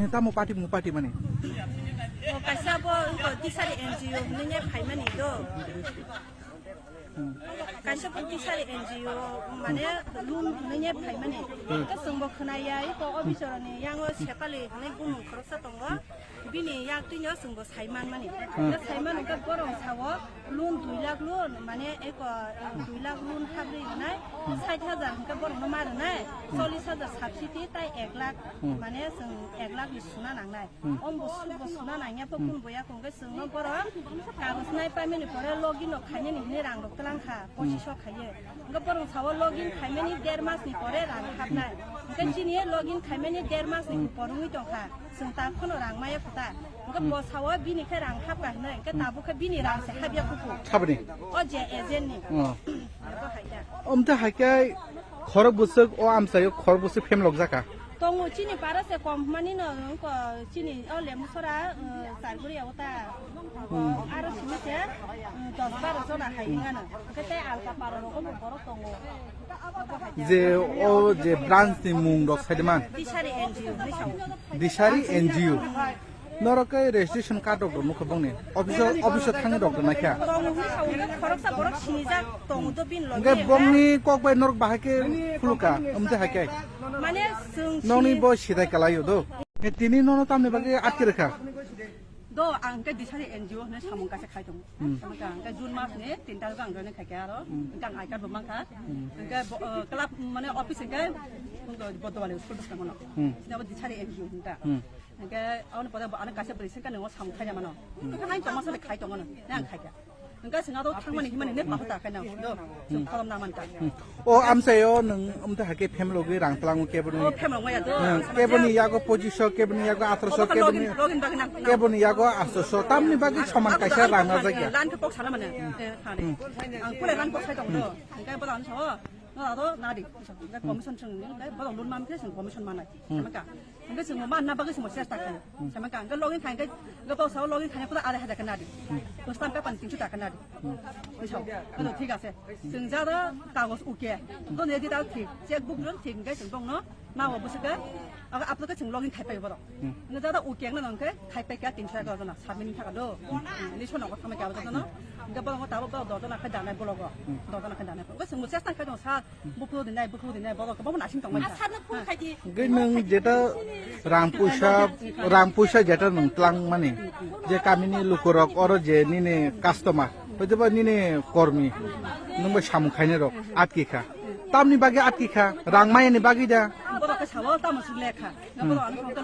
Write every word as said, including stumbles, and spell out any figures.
Tamo party mo party mani? O kaisa bo wngkha Tisari N G O hwnwi ne phaimani do. Hmm. Kaisa bo Tisari N G O mane loan hwnwi ne phaimani. Hmm. Ka chwngbo khwnaya iko officer ni yango Sepali hwnwi bumung khoroksa tongo. Bini yak twino chwngbo saiman mani. Hmm. Ka saiman ka borong sawo loan dui lakh loan mane eko dui lakh loan habri nai. Hmm. Sait hajar hwnka borong no mar nai. Hmm. Chollis hajar subsidy tai ek lakh. Hmm. Mane chwng ek lakh ni suna nangnai. Hmm. Om bo su-, bo suna nangya pho Hmm. kun boya kongke chwngno borok kagoj nai paimani pore login no khainani hinwi rang rok twlang kha, Hmm. pochiso khaiye. Hwnkhe borok sao login khaimani der mas ni pore rang hapnai. Hwnkhe Hmm. chini login khaimani der mas ni Hmm. por wngwi tongkha. Chwng ta phano rang maya kho ta. Hwnkhe Hmm. bo sao bini khe rang hapkha hinwi, hwnkhe Hmm. tabuk khe bini rang se hapya kuku. Sabni? O je agent ni. Oh. Abo hai da. Omte hai khe khorok bwswk o amchaio khorok bwswk phem lok jaka. Tongo chini para se kom mani no ko chini o lembu sora, uh, char guri ya uta. Hmm. Aro simi se, uh, dos baro jona hai Hmm. ngano. Kete alka paro rogo mo borok tongo. Je o je branch ni mung rok sai de man. Tisari N G O ni sao. Disari N G O. Norok khe registration card rok nukha bongni. Office o, office o thangni rok naikha. Tongo hwnwi sao, hwnwi khoroksa borok sinijak tongo do bini loge. Hwnkhe bongni kok bai norok bahai khe khuluka, omte hai khe. Mane chwng Nokni sini bo sidai kalaio do. Tini nono tamni bagwi atki rwkha? Do, ang khe Disari N G O hwnwi samung kaisa khai tongo. Hmm. Hwnkhe ang khe June mas ni tin tarikh ang join khaikha aro. Hmm. Hwnkhe ang I card bo mankha. Hmm. Hwnkhe bo, uh, club mane office hwnkhe Bodowali school bwskango no. Hmm. Sini abo Disari N G O hwnkha. Hmm. Hwnkhe aboni pore bo ano kaisa bwrwi sengkha nwngo samung khaina mano. Hmm. Hwnkhe hain tongma sade khai tongo no. Nang khaikha. Hwnkhe sengha do thangmani himani ne pahu ta khaina do. Seng Hmm. kolom na mankha. Hmm. O amchaio nwng amte hake family logwi rang tlango keboni. O family logwi ya do. Hmm. Keboni yago pochiso, keboni yago atroso, Obo keboni, login, login bagwi nang, nang. Keboni yago atroso. Tamni bagwi soman Ako kaisa do, rang ako na do, jagya. Lan khe kok sana mane. Hmm. Eh, khani. Hmm. Ang pura lan kok sai tong do. Hmm. Hwnkhe bo lan sao. No ado nadi. Hwnkhe Hmm. commission seng ni, hwnkhe bo loan man khe seng commission manai. Hmm. Sama ka. Hwnkhe chwngbo manna bagwi chwngbo chesta khlaio. Hmm. Sama ka, hwnkhe login khai, hwnkhe, hwnkhe bo sao login khai, khe arai hajar khe nadi. Hmm. To stamp paper ni tinso taka nadi. Hmm. Buisao? Ano thik ase. Chwng jada kagoj uke. To ne di ta thik. Check book ron thik, hwnkhe chwng bongno ma bo bwswk khe, aga aplo khe chwng login khai pai borok. Hmm. Hwnkhe jada uke wngna hwnkhe khai pai khe tinso egaroh jona, submit thaka do. Hmm. Ni sono ko thangma khe abo jona. Hwnkhe borok tabo borok doh jona khai danai bologo. Hmm. Doh jona khai danai. Hwnkhe chwngbo chesta khai dong sa. Buphuru dinai, buphuru dinai, borok kwbangma nasing tongmani. Asarno phone khai di. Hwnkhe nwng jeta rang puisa, rang puisa jeta nwng tlang mani, je kamini lukurok oro je nini customer, hoitoba nini kormi, nwng bai samung khainai rok atki kha. Tamni bagwi atki kha, rang mayani bagwi da. Borok khe sao tamo swk lekha. Hmm. Borok ano phone khe